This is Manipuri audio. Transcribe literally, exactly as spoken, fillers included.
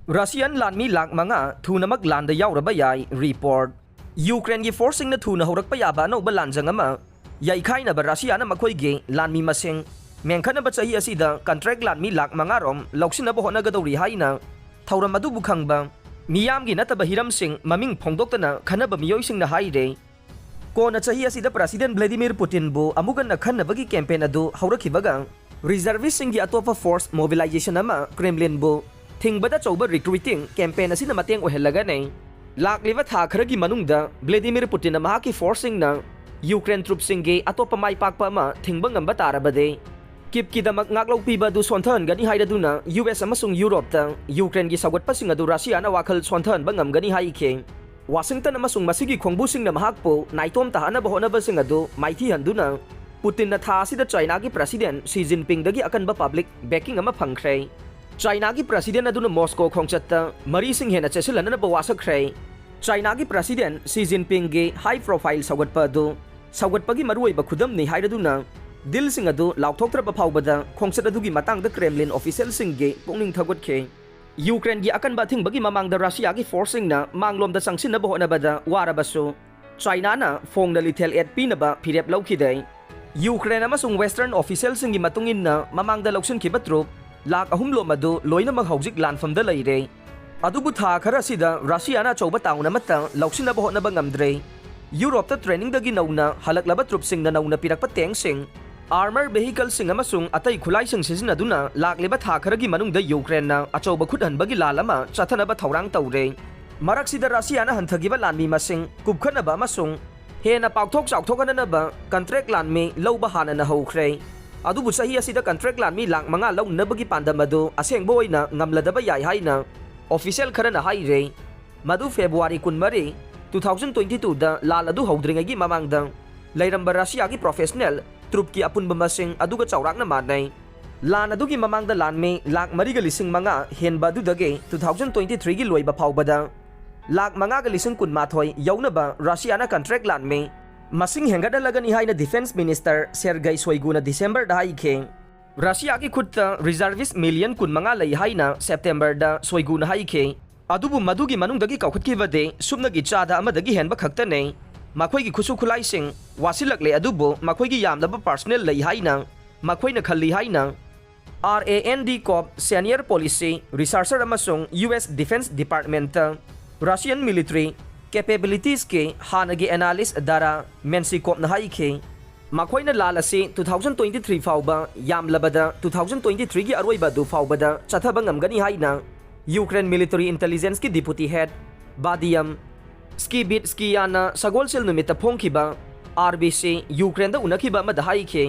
ꯔꯁꯤꯌꯥꯟ ꯂꯥꯟꯃꯤ ꯂꯥꯈ ꯃꯉꯥ ꯊꯨꯅꯃꯛ ꯂꯥꯟꯗ ꯌꯥꯎꯔꯕ ꯌꯥꯏ꯫ ꯔꯤꯄꯣꯔꯠ꯫ ꯌꯨꯀ꯭ꯔꯦꯟꯒꯤ ꯐꯣꯔꯁꯁꯤꯡꯅ ꯊꯨꯅ ꯍꯧꯔꯛꯄ ꯌꯥꯕ ꯑꯅꯧꯕ ꯂꯥꯟꯖꯪ ꯑꯃ ꯌꯩꯈꯥꯏꯅꯕ ꯔꯁꯤꯌꯥꯅ ꯃꯈꯣꯏꯒꯤ ꯂꯥꯟꯃꯤ ꯃꯁꯤꯡ ꯃꯦꯟꯈꯠꯅꯕ ꯆꯍꯤ ꯑꯁꯤꯗ ꯀꯟꯇ꯭ꯔꯦꯛ ꯂꯥꯟꯃꯤ ꯂꯥꯈ ꯃꯉꯥ ꯔꯣꯝ ꯂꯧꯁꯤꯟꯅꯕ ꯍꯣꯠꯅꯒꯗꯧꯔꯤ ꯍꯥꯏꯅ ꯊꯧꯔꯝ ꯑꯗꯨꯕꯨ ꯈꯪꯕ ꯃꯤꯌꯥꯝꯒꯤ ꯅꯠꯇꯕ ꯍꯤꯔꯝꯁꯤꯡ ꯃꯃꯤꯡ ꯐꯣꯡꯗꯣꯛꯇꯅ ꯈꯟꯅꯕ ꯃꯤꯑꯣꯏꯁꯤꯡꯅ ꯍꯥꯏꯔꯦ꯫ ꯀꯣꯟꯅ ꯆꯍꯤ ꯑꯁꯤꯗ ꯄ꯭ꯔꯁꯤꯗꯦꯟ ꯚ꯭ꯂꯦꯗꯤꯃꯤꯔ ꯄꯨꯇꯤꯟꯕꯨ ꯑꯃꯨꯛ ꯍꯟꯅ ꯈꯟꯅꯕꯒꯤ ꯀꯦꯝꯄꯦꯟ ꯑꯗꯨ ꯍꯧꯔꯛꯈꯤꯕꯒ ꯔꯤꯖꯔꯚꯤꯁꯁꯤꯡꯒꯤ ꯑꯇꯣꯞꯄ ꯐꯣꯔꯁ ꯃꯣꯕꯤꯂꯥꯏꯖꯦꯁꯟ ꯑꯃ ꯀ꯭ꯔꯦꯝꯂꯤꯟꯕꯨ ꯊꯤꯡꯕꯗ ꯑꯆꯧꯕ ꯔꯤꯀ꯭ꯔꯨꯏꯇꯤꯡ ꯀꯦꯝꯄꯦꯟ ꯑꯁꯤꯅ ꯃꯇꯦꯡ ꯑꯣꯏꯍꯜꯂꯒꯅꯤ꯫ ꯂꯥꯛꯂꯤꯕ ꯊꯥ ꯈꯔꯒꯤ ꯃꯅꯨꯡꯗ ꯚ꯭ꯂꯦꯗꯤꯃꯤꯔ ꯄꯨꯇꯤꯟꯅ ꯃꯍꯥꯛꯀꯤ ꯐꯣꯔꯁꯁꯤꯡꯅ ꯌꯨꯀ꯭ꯔꯦꯟ ꯇ꯭ꯔꯨꯞꯁꯤꯡꯒꯤ ꯑꯇꯣꯞꯄ ꯃꯥꯏ ꯄꯥꯛꯄ ꯑꯃ ꯊꯤꯡꯕ ꯉꯝꯕ ꯇꯥꯔꯕꯗꯤ ꯀꯤꯞꯀꯤꯗꯃꯛ ꯉꯥꯛꯂꯧ ꯄꯤꯕ ꯑꯗꯨ ꯁꯣꯟꯊꯍꯟꯒꯅꯤ ꯍꯥꯏꯔꯗꯨꯅ ꯌꯨ ꯑꯦꯁ ꯑꯃꯁꯨꯡ ꯌꯨꯔꯣꯞꯇ ꯌꯨꯀ꯭ꯔꯦꯟꯒꯤ ꯁꯧꯒꯠꯄꯁꯤꯡ ꯑꯗꯨ ꯔꯁꯤꯌꯥꯅ ꯋꯥꯈꯜ ꯁꯣꯟꯊꯍꯟꯕ ꯉꯝꯒꯅꯤ ꯍꯥꯏꯈꯤ꯫ ꯋꯥꯁꯤꯡꯇꯟ ꯑꯃꯁꯨꯡ ꯃꯁꯤꯒꯤ ꯈꯣꯡꯕꯨꯁꯤꯡꯅ ꯃꯍꯥꯛꯄꯨ ꯅꯥꯏꯇꯣꯝ ꯇꯥꯍꯟꯅꯕ ꯍꯣꯠꯅꯕꯁꯤꯡ ꯑꯗꯨ ꯃꯥꯏꯊꯤꯍꯟꯗꯨꯅ ꯄꯨꯇꯤꯟꯅ ꯊꯥ ꯑꯁꯤꯗ ꯆꯥꯏꯅꯥꯒꯤ ꯄ꯭ꯔꯁꯤꯗꯦꯟ ꯁꯤ ꯖꯤꯟꯄꯤꯡꯗꯒꯤ ꯑꯀꯟꯕ ꯄꯕ꯭ꯂꯤꯛ ꯕꯦꯀꯤꯡ ꯑꯃ ꯐꯪꯈ꯭ꯔꯦ꯫ ꯆꯥꯏꯅꯥꯒꯤ ꯄ꯭ꯔꯁꯤꯗꯦꯟ ꯑꯗꯨꯅ ꯃꯣꯁꯀꯣ ꯈꯣꯡꯆꯠꯇ ꯃꯔꯤꯁꯤꯡ ꯍꯦꯟꯅ ꯆꯦꯠꯁꯤꯜꯍꯟꯅꯕ ꯋꯥꯁꯛꯈ꯭ꯔꯦ꯫ ꯆꯥꯏꯅꯥꯒꯤ ꯄ꯭ꯔꯁꯤꯗꯦꯟ ꯁꯤ ꯖꯤꯟꯄꯤꯡꯒꯤ ꯍꯥꯏ ꯄ꯭ꯔꯣꯐꯥꯏꯜ ꯁꯧꯒꯠꯄ ꯑꯗꯨ ꯁꯧꯒꯠꯄꯒꯤ ꯃꯔꯨꯑꯣꯏꯕ ꯈꯨꯗꯝꯅꯤ ꯍꯥꯏꯔꯗꯨꯅ ꯗꯤꯜꯁꯤꯡ ꯑꯗꯨ ꯂꯥꯎꯊꯣꯛꯇ꯭ꯔꯕ ꯐꯥꯎꯕꯗ ꯈꯣꯡꯆꯠ ꯑꯗꯨꯒꯤ ꯃꯇꯥꯡꯗ ꯀ꯭ꯔꯦꯝꯂꯤꯟ ꯑꯣꯐꯤꯁꯤꯌꯦꯜꯁꯤꯡꯒꯤ ꯄꯨꯛꯅꯤꯡ ꯊꯧꯒꯠꯈꯤ꯫ ꯌꯨꯀ꯭ꯔꯦꯟꯒꯤ ꯑꯀꯟꯕ ꯑꯊꯤꯡꯕꯒꯤ ꯃꯃꯥꯡꯗ ꯔꯁꯤꯌꯥꯒꯤ ꯐꯣꯔꯁꯁꯤꯡꯅ ꯃꯥꯡꯂꯣꯝꯗ ꯆꯪꯁꯤꯟꯅꯕ ꯍꯣꯠꯅꯕꯗ ꯋꯥꯔꯕꯁꯨ, ꯆꯥꯏꯅꯥꯅ ꯐꯣꯡꯅ ꯂꯤꯊꯦꯜ ꯑꯦꯗ ꯄꯤꯅꯕ ꯐꯤꯔꯦꯞ ꯂꯧꯈꯤꯗꯦ꯫ ꯌꯨꯀ꯭ꯔꯦꯟ ꯑꯃꯁꯨꯡ ꯋꯦꯁꯇꯔꯟ ꯑꯣꯐꯤꯁꯤꯌꯦꯜꯁꯤꯡꯒꯤ ꯃꯇꯨꯡ ꯏꯟꯅ, ꯃꯃꯥꯡꯗ ꯂꯧꯁꯤꯟꯈꯤꯕ ꯇ꯭ꯔꯨꯞ ꯂꯥꯈ ꯑꯍꯨꯝ ꯂꯣꯝ ꯑꯗꯨ ꯂꯣꯏꯅꯃꯛ ꯍꯧꯖꯤꯛ ꯂꯥꯟꯐꯝꯗ ꯂꯩꯔꯦ꯫ ꯑꯗꯨꯕꯨ ꯊꯥ ꯈꯔ ꯑꯁꯤꯗ ꯔꯁꯤꯌꯥꯅ ꯑꯆꯧꯕ ꯇꯥꯎꯟ ꯑꯃꯠꯇ ꯂꯧꯁꯤꯟꯅꯕ ꯍꯣꯠꯅꯕ ꯉꯝꯗ꯭ꯔꯦ꯫ ꯌꯨꯔꯣꯞꯇ ꯇ꯭ꯔꯦꯅꯤꯡꯗꯒꯤ ꯅꯧꯅ ꯍꯜꯂꯛꯂꯕ ꯇ꯭ꯔꯨꯞꯁꯤꯡꯅ ꯅꯧꯅ ꯄꯤꯔꯛꯄ ꯇꯦꯡꯁꯤꯡ, ꯑꯥꯔꯃꯔ ꯚꯦꯍꯤꯀꯜꯁꯤꯡ ꯑꯃꯁꯨꯡ ꯑꯇꯩ ꯈꯨꯠꯂꯥꯏꯁꯤꯡ ꯁꯤꯖꯤꯟꯅꯗꯨꯅ ꯂꯥꯛꯂꯤꯕ ꯊꯥ ꯈꯔꯒꯤ ꯃꯅꯨꯡꯗ ꯌꯨꯀ꯭ꯔꯦꯟꯅ ꯑꯆꯧꯕ ꯈꯨꯠꯍꯟꯕꯒꯤ ꯂꯥꯟ ꯑꯃ ꯆꯠꯊꯅꯕ ꯊꯧꯔꯥꯡ ꯇꯧꯔꯦ꯫ ꯃꯔꯛꯁꯤꯗ ꯔꯁꯤꯌꯥꯅ ꯍꯟꯊꯈꯤꯕ ꯂꯥꯟꯃꯤ ꯃꯁꯤꯡ ꯀꯨꯞꯈꯠꯅꯕ ꯑꯃꯁꯨꯡ ꯍꯦꯟꯅ ꯄꯥꯛꯊꯣꯛ ꯆꯥꯎꯊꯣꯛꯍꯟꯅꯕ ꯀꯟꯇ꯭ꯔꯦꯛ ꯂꯥꯟꯃꯤ ꯂꯧꯕ ꯍꯥꯟꯅꯅ ꯍꯧꯈ꯭ꯔꯦ꯫ ꯑꯗꯨꯕꯨ ꯆꯍꯤ ꯑꯁꯤꯗ ꯀꯟꯇ꯭ꯔꯦꯛ ꯂꯥꯟꯃꯤ ꯂꯥꯈ ꯃꯉꯥ ꯂꯧꯅꯅꯕꯒꯤ ꯄꯥꯟꯗꯝ ꯑꯗꯨ ꯑꯁꯦꯡꯕ ꯑꯣꯏꯅ ꯉꯝꯂꯗꯕ ꯌꯥꯏ ꯍꯥꯏꯅ ꯑꯣꯐꯤꯁꯤꯌꯦꯜ ꯈꯔꯅ ꯍꯥꯏꯔꯦ꯫ ꯃꯗꯨ ꯐꯦꯕ꯭ꯔꯨꯋꯥꯔꯤ ꯀꯨꯟꯃꯔꯤ, two thousand twenty two ꯗ ꯂꯥꯟ ꯑꯗꯨ ꯍꯧꯗ꯭ꯔꯤꯉꯩꯒꯤ ꯃꯃꯥꯡꯗ ꯂꯩꯔꯝꯕ ꯔꯁꯤꯌꯥꯒꯤ ꯄ꯭ꯔꯣꯐꯦꯁꯅꯦꯜ ꯇ꯭ꯔꯨꯞꯀꯤ ꯑꯄꯨꯟꯕ ꯃꯁꯤꯡ ꯑꯗꯨꯒ ꯆꯥꯎꯔꯥꯛꯅ ꯃꯥꯟꯅꯩ꯫ ꯂꯥꯟ ꯑꯗꯨꯒꯤ ꯃꯃꯥꯡꯗ ꯂꯥꯟꯃꯤ ꯂꯥꯈ ꯃꯔꯤꯒ ꯂꯤꯁꯤꯡ ꯃꯉꯥ ꯍꯦꯟꯕ ꯑꯗꯨꯗꯒꯤ two thousand twenty three ꯒꯤ ꯂꯣꯏꯕ ꯐꯥꯎꯕꯗ ꯂꯥꯈ ꯃꯉꯥꯒ ꯂꯤꯁꯤꯡ ꯀꯨꯟꯃꯥꯊꯣꯏ ꯌꯧꯅꯕ ꯔꯁꯤꯌꯥꯅ ꯀꯟꯇ꯭ꯔꯦꯛ ꯂꯥꯟꯃꯤ ꯃꯁꯤꯡ ꯍꯦꯟꯒꯠꯍꯜꯂꯒꯅꯤ ꯍꯥꯏꯅ ꯗꯤꯐꯦꯟꯁ ꯃꯤꯅꯤꯁꯇꯔ ꯁꯦꯔꯒꯩ ꯁꯣꯏꯒꯨꯅ ꯗꯤꯁꯦꯝꯕꯔꯗ ꯍꯥꯏꯈꯤ꯫ ꯔꯁꯤꯌꯥꯒꯤ ꯈꯨꯠꯇ reservist million ꯀꯨꯟꯃꯉꯥ ꯂꯩ ꯍꯥꯏꯅ ꯁꯦꯞꯇꯦꯝꯕꯔꯗ ꯁꯣꯏꯒꯨꯅ ꯍꯥꯏꯈꯤ꯫ ꯑꯗꯨꯕꯨ ꯃꯗꯨꯒꯤ ꯃꯅꯨꯡꯗꯒꯤ ꯀꯥꯎꯈꯠꯈꯤꯕꯗꯤ ꯁꯨꯞꯅꯒꯤ ꯆꯥꯗ ꯑꯃꯗꯒꯤ ꯍꯦꯟꯕ ꯈꯛꯇꯅꯤ꯫ ꯃꯈꯣꯏꯒꯤ ꯈꯨꯠꯁꯨ ꯈꯨꯠꯂꯥꯏꯁꯤꯡ ꯋꯥꯁꯤꯜꯂꯛꯂꯦ, ꯑꯗꯨꯕꯨ ꯃꯈꯣꯏꯒꯤ ꯌꯥꯝꯂꯕ personnel ꯂꯩ ꯍꯥꯏꯅ ꯃꯈꯣꯏꯅ ꯈꯜꯂꯤ ꯍꯥꯏꯅ R A N D Corp senior policy researcher ꯑꯃꯁꯨꯡ U S Defense Department Russian military capabilitiesꯀꯤ ꯍꯥꯟꯅꯒꯤ analyst Dara Mensikovꯅ ꯍꯥꯏꯈꯤ꯫ ꯃꯈꯣꯏꯅ ꯂꯥꯟ ꯑꯁꯤ two thousand twenty three ꯐꯥꯎꯕ ꯌꯥꯝꯂꯕꯗ two thousand twenty threeꯒꯤ ꯑꯔꯣꯏꯕ ꯑꯗꯨ ꯐꯥꯎꯕꯗ ꯆꯠꯊꯕ ꯉꯝꯒꯅꯤ ꯍꯥꯏꯅ Ukraine military intelligenceꯀꯤ deputy head Vadym Skibitskiyana ꯁꯒꯣꯜꯁꯦꯜ ꯅꯨꯃꯤꯠꯇ ꯐꯣꯡꯈꯤꯕ R B C Ukraineꯗ ꯎꯅꯈꯤꯕ ꯑꯃꯗ ꯍꯥꯏꯈꯤ꯫